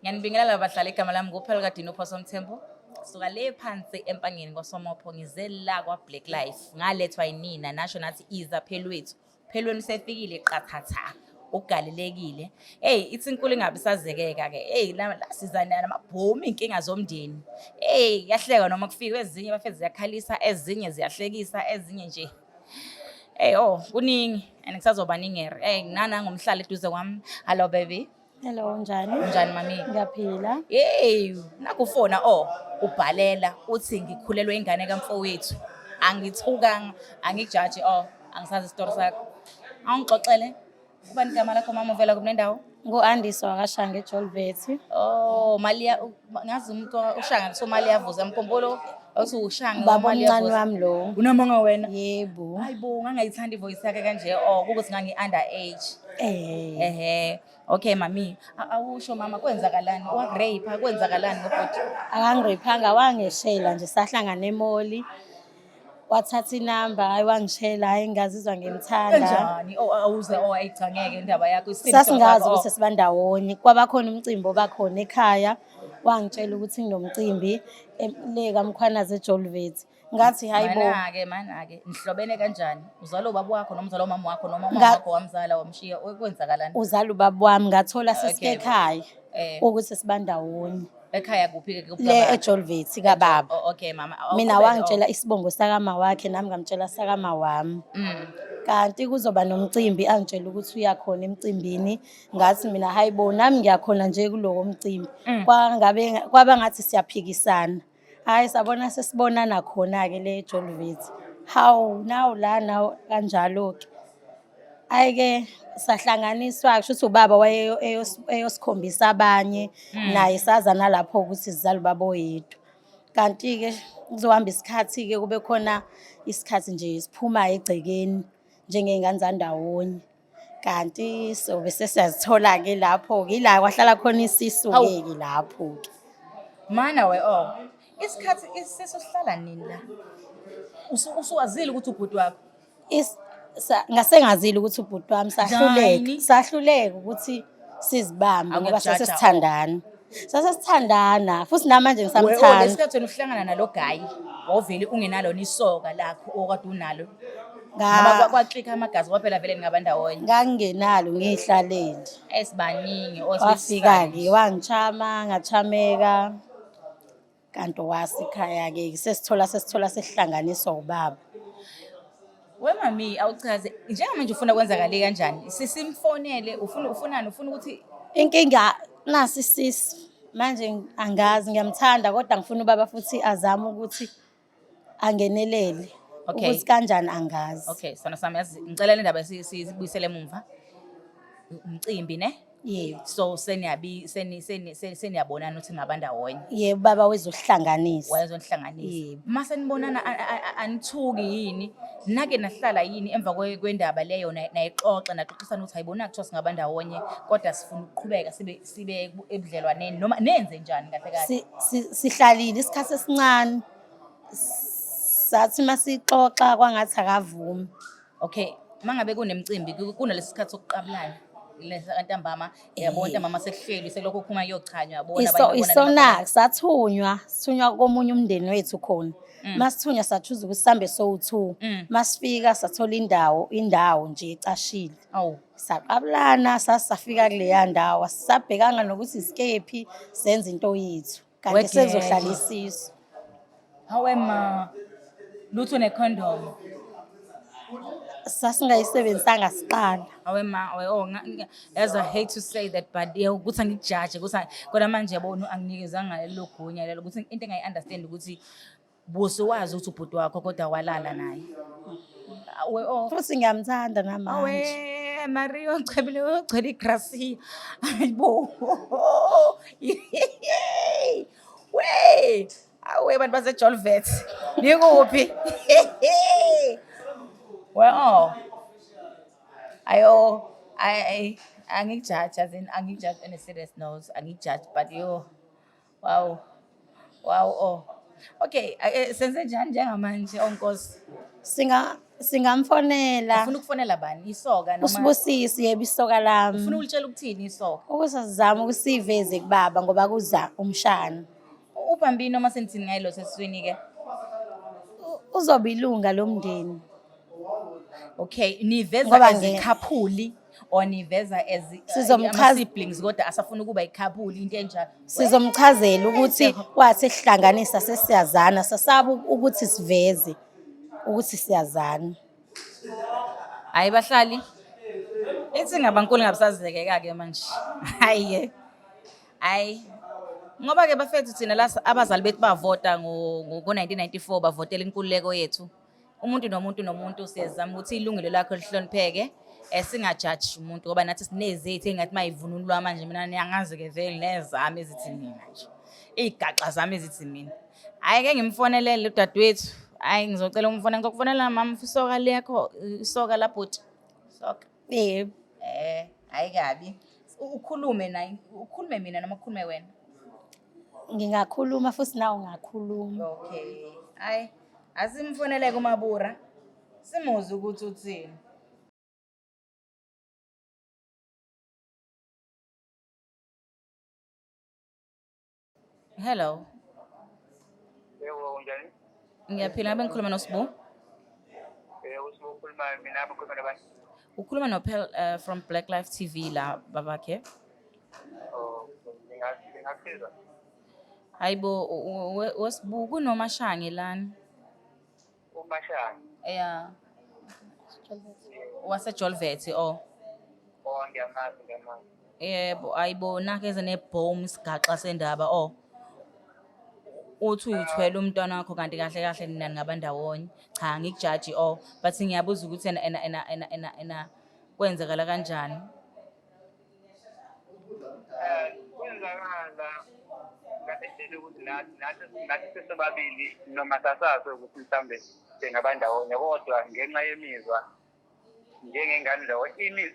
Ngiyanibingelela bahlali, igama lami nguPhel Kadino Phoso Mthembu. Suka le phansi empangeni kwaSomopho, ngize la kwa-Black Life. Ngalethwa yinina, nasho nathi iza phelwethu. Phelweni usefikile qathatha. Ugalelekile. Hey, ithi inkulu ingabe isazekeka ke. Hey, la la sizana namabhomu, inkinga zomndeni. Hey, kuyahlekwa noma kufika ezinye bafethu ziyakhalisa, ezinye ziyahlekisa, ezinye nje. Hey, oh, kuningi and kusazoba ningi. Hey, nana ngomhlali eduze kwami. Hello baby. Hello, unjani? Unjani mami? Ngiyaphila. Hey, nakufona oh ubhalela uthi ngikhulelwe ingane kamfowethu. Angithukanga, angikujaji oh, angisazi isitori sakho. Awungixoxele. Ubani igama lakho mama, uvela kuphi nendawo? Ngu-Andiswa wakaShange eJolvet. Oh, Malia, ngazi umuntu uShange kuthiwa Maliyavuza, mkhumbulo othi uShange. Baba omncane wami lo. Unamanga wena. Yebo. Hayibo, ngangayithanda ivoice yakhe kanje oh, kukuthi ngangi under age. Eh. Ehhe. Okay mami, awusho mama, kwenzakalani? Wagrape, kwenzakalani ngobhuti? Akangiraphanga, wangeshela nje, sahlangana emoli. Wathatha inamba, hayi wangishela, hayi ngazizwa ngimthanda. Kanjani? Oh, awuze oh ayicangeke indaba yakho. Isithini Sasingazi sakho? ukuthi sibandawonye. Kwaba khona umcimbi obakhona ekhaya. Wangitshela ukuthi nginomcimbi le kaMkhwanazi eJolvet. Ngathi hayi bo. Mana-ke, mana-ke, nihlobene kanjani? Uzala ubaba wakho noma uzala umama wakho noma umama wakho wamzala wamshiya, kwenzakalani? Uzala ubaba wami, ngathola sesike ekhaya Eh. ukuthi sibandawonye. Ekhaya kuphi-ke? Le Kubaba? eJolvet kababa. Oh, okay mama. Mina Awuqhubeke, wangitshela isibongo sakama wakhe, nami ngamtshela sakama wami. Oh. Kanti kuzoba nomcimbi, angitshela ukuthi uyakhona emcimbini. Ngathi mina hayi bo, nami ngiyakhona nje kulowo mcimbi. Kwangabe kwaba ngathi siyaphikisana. Hayi sabona sesibonana khona-ke le eJolvet. Hawu nawu la nawu kanjalo-ke. Hhayi-ke sahlanganiswa, kusho ukuthi ubaba waye eyosikhombisa abanye, naye saza nalapho ukuthi sizala ubaba oyedwa. Kanti-ke kuzohamba isikhathi-ke kube khona isikhathi nje siphumayo egcekeni njengey'ngane zandawonye. Kanti sobe sesiyazithola-ke lapho-ke, ila kwahlala khona isisu-ke ke lapho-ke. Mana we oh. Isikhathi isisu sihlala nini la? Usuwazile ukuthi ubhuti wakho? Ngase ngazile ukuthi ubhuti wami, sahluleka, Njani? sahluleka ukuthi sizibambe ngoba Awukujaja. sasesithandana. Sasesithandana futhi namanje We oh, ngisamthanda. lesikhathi wena uhlangana nalo guy, wawuvele ungenalo nisoka lakho okade unalo. Ngoba kwaklikha amagazi kwaphela vele ningabandawonye. Ngangingenalo, ngiyihlalele. Esibaningi Wafika-ke wangichama, ngachameka. Kanti wasekhaya-ke sesithola sesihlanganiswa ubaba. We mami, awuchaze njengamanje ufuna kwenzakale kanjani? Sisimfonele, ufuna ufunani, ufuna ukuthi Inkinga nasi isisu manje, angazi, ngiyamthanda kodwa ngifuna ubaba futhi azame ukuthi angenelele. Okay. Ukuthi kanjani angazi. Okay, sona sami, yazi ngicela le ndaba siyibuyisele emumva. Umcimbi ne? Yebo. So seniyabi seni seni seniyabonana ukuthi ngabandawonye. Yebo, baba wezohlanganisa. Wayezonihlanganisa. Yebo. Mase nibonana anithuki yini? Nake nahlala yini emva kwendaba leyo nayixoxa, naxoxisana ukuthi ayibona kuthiwa singabandawonye kodwa sifuna ukuqhubeka sibe ebudlelwaneni noma nenze njani kahle kahle? Sihlalile isikhathi esincane. Sathi masixoxa kwangathi akavumi. Okay, mangabe kunemicimbi kunalesi sikhathi sokuqabulana ntambama, yabo, ntambama sekuhleli selokhu kuphuma kuyochanywa, yabona abanye babona Isona sathunywa, sithunywa komunye umndeni wethu khona. Masithunywa sathuza ukuthi sihambe sowu-two. Masifika sathola indawo nje ecashile. Awu. Saqabulana, sasafika kuleya ndawo, asisabhekanga nokuthi isikephi, senza into yethu. Kanti Wegenge. sekuzohlala isisu. Hawe ma, lutho necondom. Sasingayisebenzisanga siqala. Hawe ma, we oh, as I hate to say that but yeah, ukuthi angikujaje ukuthi kodwa manje yabona anginikezanga lelo gunya lelo ukuthi into engayi-understand ukuthi busuwazi ukuthi ubhuti wakho kodwa walala naye. We oh. Futhi ngiyamthanda namanje. Awe Mario ngicebile ugcwele igrasi. Hayibo. We. Awe bantu base Jolvet. Nikuphi? We oh. Ayo I angikujaji, as in angikujaji on a serious note, angikujaji but yo wow. Wow oh. Okay, senze njani njengamanje onkosi? Singa Singamfonela. Ufuna ukufonela bani? Isoka noma Usibusisi, yebo, isoka lami. Ufuna ukulitshela ukuthini isoka? Ukuthi sizame ukusiveze kubaba ngoba kuza umshana. Ubambini noma senithini ngaye lo sesiswini ke? Uzoba ilunga lomndeni. Okay, niveza Ngoba as ikhaphuli or niveza as ama-siblings kodwa asafuna ukuba ikhaphuli, into enjalo. Sizomchazela ukuthi wathi sihlanganisa sesiyazana, sasaba ukuthi siveze ukuthi siyazana. Hayi bahlali. Ithi ngabankulu ngabusazekeka-ke manje. Hayi-ke. Hayi. Ngoba-ke bafethu thina la abazali bethu bavota ngo-1994, bavotela inkululeko yethu. Umuntu nomuntu nomuntu siyazama ukuthi ilungelo lakho lihlonipheke. Singajaji umuntu ngoba nathi sinezethu engathi mayivunulwa manje, mina niyangazi-ke vele nezami ezithi mina nje. Iy'gaxa zami ezithi mina. Hhayi ke ngimfonelele udadewethu. Hhayi ngizocela umfone, ngizokufonela mama, isoka lekho, isoka labhuti. Soka. Yebo. Hhayi kabi. Ukhulume naye, ukhulume mina noma ukhulume wena? Ngingakhuluma futhi nawe ungakhuluma. Okay. Hhayi, asimfonele kuMabura. Simuzwe ukuthi uthini. Hello. Yebo, unjani? Ngiyaphila, ngabe ngikhuluma noSibu? Yebo, uSibu ukhulumayo, mina ngikhuluma nabani? Ukhuluma noPearl from Black Life TV la babakhe. Oh, ngingakusiza. Hayibo, weSibu, kunoMashange lana. UMashange? Yeah. WaseJolvet, oh. Oh, ngiyamazi, ngiyamazi. Yebo, ayibo, nakho eze nebhomu isigaxa sendaba, oh. Uthi uyithwele umntwana wakho kanti kahle kahle nina ningabandawonye. Cha, angikujaji, oh, but ngiyabuza ukuthi ena ena ena ena ena ena kwenzakala kanjani? Kwenzakala ngalendlela ukuthi nathi sesobabili noma sasazi ukuthi mhlambe singabandawonye, kodwa ngenxa yemizwa njengengane ndawo,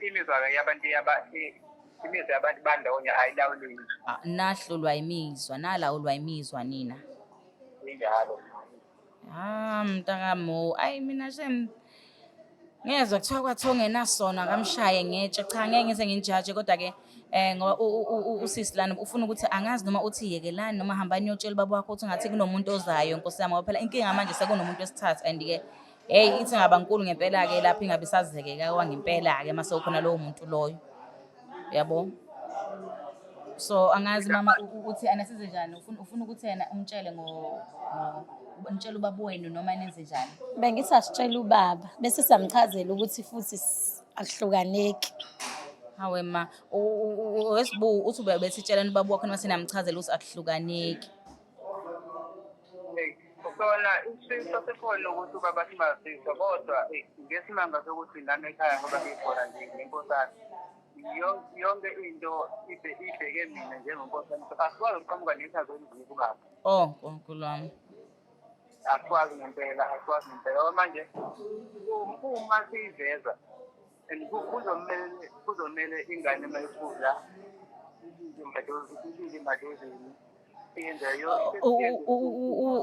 imizwa yabantu imizwa yabantu bandawonye ayilawuleki. Ah, nahlulwa imizwa, nalawulwa imizwa nina. Injalo. Ah, mntakamo, ayi mina shem. Ngezwa kuthiwa kwathiwa ongenasona akamshaye ngetshe. Cha, ngeke ngize nginijaje, kodwa ke ngoba usisi lana ufuna ukuthi angazi noma uthi yekelani noma hambani niyotshela ubaba wakho ukuthi ngathi kunomuntu ozayo, Nkosi yami, ngoba phela inkinga manje sekunomuntu wesithathu and ke hey ithi ngaba nkulu ngempela ke lapho ingabe isazekeka kwangempela ke mase ukhona lowo muntu loyo. Yabo? So angazi mama uthi anasize njani, ufuna ukuthi yena umtshele nitshele ubaba wenu noma nenze njani? Bengithi asitshele ubaba bese siyamchazela ukuthi futhi akuhlukaneki. Hawe ma, wesibu uthi ubesitsheleni ubaba wakho noma sinamchazela ukuthi akuhlukaneki. Hey, ukhona isifiso sikhona ukuthi ubaba simazise, kodwa ngesimanga sokuthi nami ekhaya ngoba ngikhona nje ngenkosana, yonke into ibheke mina njengonkosana, so asikwazi ukuqhamuka nehlazo endlini kubaba. Oh, Nkulunkulu wami. Asikwazi ngempela, asikwazi ngempela. Ngoba manje uma siyiveza and kuzomele ingane uma ikhula ibile emadlozini.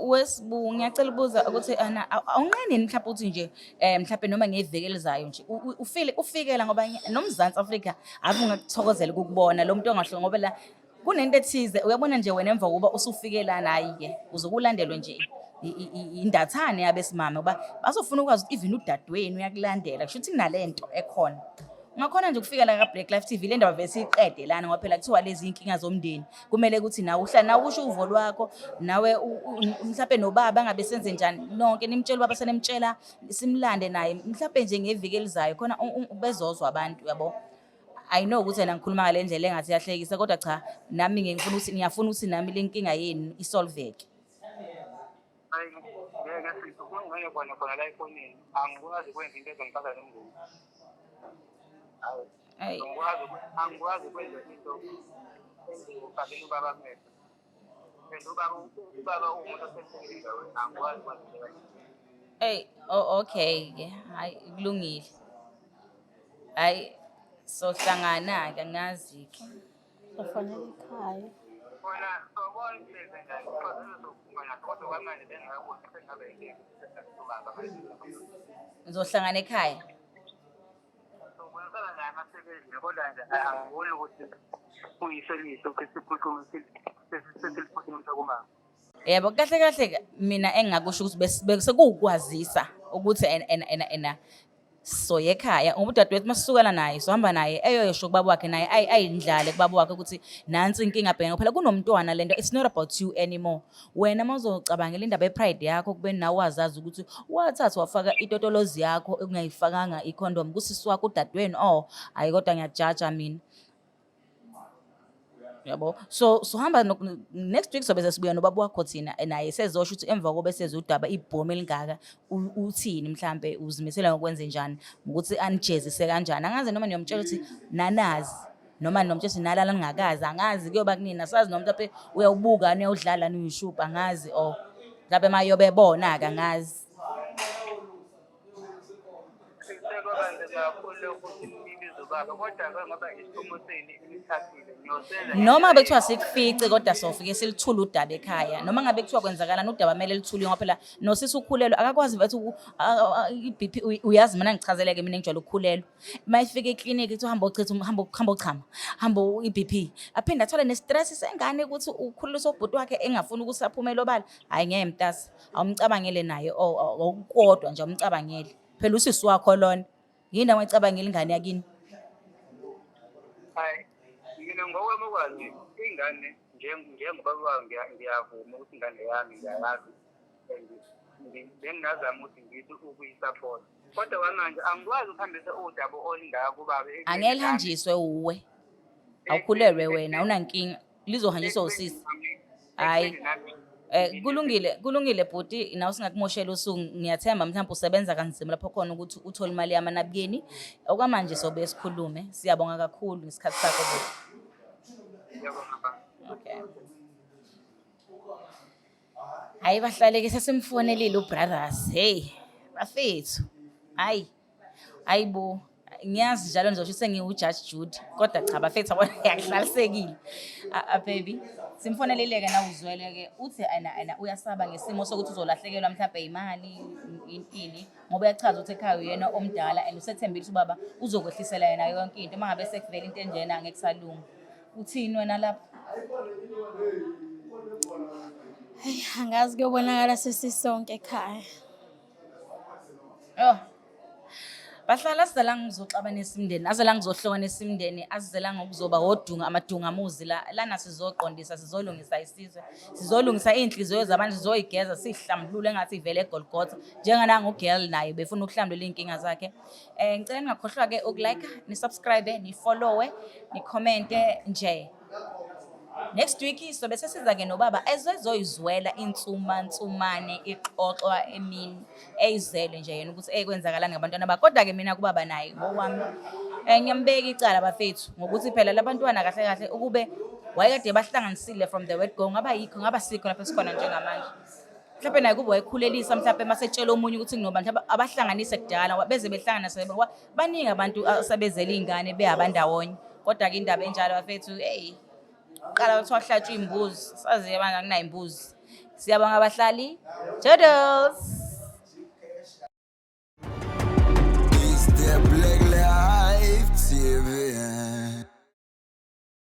Wesibu, ngiyacela ukubuza ukuthi ana awunqeni mhlawumbe uthi nje mhlawumbe noma ngeviki elizayo nje ufile ufikela ngoba noMzansi Afrika ave ungakuthokozela ukukubona lo muntu ongahluka, ngoba la kunento ethize uyabona nje wena emva kokuba usufike lana, hayi-ke uzokulandelwe nje indathane yabesimame ngoba bazofuna ukwazi ukuthi even udadewenu uyakulandela, kusho ukuthi kunale nto ekhona. Ungakhona nje ukufika la ka-Black Life TV, le ndaba vele siyiqede lana, ngoba phela kuthiwa lezi iy'nkinga zomndeni kumele ukuthi nawe uhlale nawe usho uvo lwakho, nawe mhlampe nobaba angabe senze njani, nonke nimtshele ubaba, senemtshela simlande naye mhlampe nje ngeviki elizayo khona bezozwa abantu, uyabo. I know ukuthi yena ngikhuluma ngale ndlela engathi iyahlekisa, kodwa cha, nami ngifuna ukuthi ngiyafuna ukuthi nami le nkinga yenu isolveke. Hayi, ngeke sisi, kungcono khona khona la efonini. Angikwazi ukwenza into ezongifaka nomndeni. Hayi. Hayi. Angikwazi ukwenza into engifakela ubaba amehlo. And ubaba uwumuntu osemthethweni endaweni, angikwazi ukwenza into kanje. Hey, oh, okay ke. Hayi, kulungile. Hayi, sohlangana ke, angazi ke. Sofonela ekhaya. Khona sobona ukuthi senze njani, because sizophuma nakho, kodwa Okwamanje bengingakwazi sengabe inkinga ubaba. Nizohlangana ekhaya. Sobonisana naye amasebenzini, kodwa nje angiboni ukuthi kuyiseliso ukuthi sesiliphuthumise kumama. Yebo, kahle kahle mina engingakusho ukuthi besekuwukwazisa ukuthi ena ena ena ena soye ekhaya ngoba udadewethu masisukana naye sohamba naye eyoyosho kubaba wakhe naye ayindlale kubaba wakhe ukuthi nansi inkinga abhekene phela kunomntwana lento, it's not about you anymore. Wena uma uzocabangela indaba ye-pride yakho kube nawe wazazi ukuthi wathatha wafaka itotolozi yakho ekungayifakanga i-condom kusisi wakho udadewenu, oh hhayi, kodwa ngiyajaja mina, yabo. So sohamba next week, sobe sesibuya nobaba wakho thina, naye sezosho ukuthi emva kobe sezwe udaba ibhomu elingaka uthini, mhlambe uzimisela ngokwenze njani, ukuthi anijezise kanjani. Angazi noma niyomtshela ukuthi nanazi noma nomtshela ukuthi nalala ningakazi, angazi, kuyoba kunini, asazi, noma mhlawumbe uyawubuka uyawudlala niyishubha, angazi, or mhlawumbe mayobe bona-ke, angazi. Sekwaba nzima kakhulu ukuthi nibize ubaba, kodwa-ke ngoba isinqumo senu enithathile niyosenza. Noma bekuthiwa sikufice, kodwa sofike silithule udaba ekhaya. Noma ngabe kuthiwa kwenzakalani, udaba kumele lithulwe ngoba phela nosisi ukhulelwe, akakwazi mfethu i-BP. Uyazi mina ngichazeleke, mina ngijwayele ukukhulelwa, uma ifika eklinikhi kuthiwa hamba ochitha, hamba hamba ochama, hamba i-BP, aphinde athole ne-stress sengane ukuthi ukhuleliswa ubhuti wakhe engafuni ukuthi aphumele obala. Hhayi, ngeke mntase, awumcabangele naye okukodwa nje, awumcabangele phela usisi wakho lona, yini awayicabangela ingane yakini? Hayi, mina ngokwami ukwazi ingane njengobaba wayo ngiyavuma ukuthi ingane yami ngiyayazi and bengingazama ukuthi ngithi ukuyi-support, kodwa kwamanje angikwazi ukuhambisa udaba olungaka kubaba. Angeke lihanjiswe uwe, awukhulelwe wena, awunankinga, lizohanjiswa usisi. Hhayi. Kulungile, kulungile bhuti, nawe singakumoshela usuku. Ngiyathemba mhlawumbe usebenza kanzima lapho khona ukuthi uthole imali yamanabukeni. Okwamanje sobe sikhulume. Siyabonga kakhulu ngesikhathi sakho bhuti. Ngiyabonga, baba. Okay. Hayi bahlale-ke, sesimfonelile ubrothers. Hey, bafethu. Hayi. Hayi bo. Ngiyazi njalo nizosho sengiwu-Judge Judy, kodwa cha bafethu, yabona yakuhlalisekile. Ah, ah, baby, simfonelile-ke na uzwele-ke uthi ena ena uyasaba ngesimo sokuthi uzolahlekelwa mhlawumbe imali ini, ngoba uyachaza ukuthi ekhaya uyena omdala and usethembile ukuthi ubaba uzokwehlisela yena yonke into. Uma ngabe sekuvela into enjena angeke kusalunga. Uthini wena lapho? Hayi, angazi, kuyobonakala sesisonke ekhaya. Oh. Bahlala asizelanga ukuzoxabanisa imindeni, azelanga ukuzohlukanisa imindeni, asizelanga ukuzoba wodunga amadungamuzi la. Lana sizoqondisa, sizolungisa isizwe, sizolungisa iy'nhliziyo zabantu, sizoyigeza, siyihlambulule engathi ivele eGolgotha. Njenganangu girl naye befuna ukuhlambulula iy'nkinga zakhe. Ngicela ningakhohlwa-ke uku-like, ni-subscribe, ni-follow-e, ni-comment-e nje. Next week sobe sesiza-ke nobaba ezezoyizwela insumansumane ixoxwa emini, eyizele nje yena ukuthi ekwenzakalani ngabantwana bakhe. Kodwa-ke mina kubaba naye ngokwami ngiyambeka icala bafethu ngokuthi phela labantwana kahle kahle ukube wayekade bahlanganisile from the word go, ngaba yikho ngaba sikho lapho esikhona njengamanje. Mhlawumbe naye kube wayekhulelisa, mhlawumbe masetshela omunye ukuthi nginoba, mhlawumbe abahlanganise kudala ngoba beze behlangana ngoba baningi abantu asebezela iy'ngane behaba ndawonye. Kodwa-ke indaba enjalo bafethu, eyi, qala kuthiwa kuhlatshwa iy'mbuzi, saziye manje akunayo imbuzi. Siyabonga abahlali. Toodles! Is there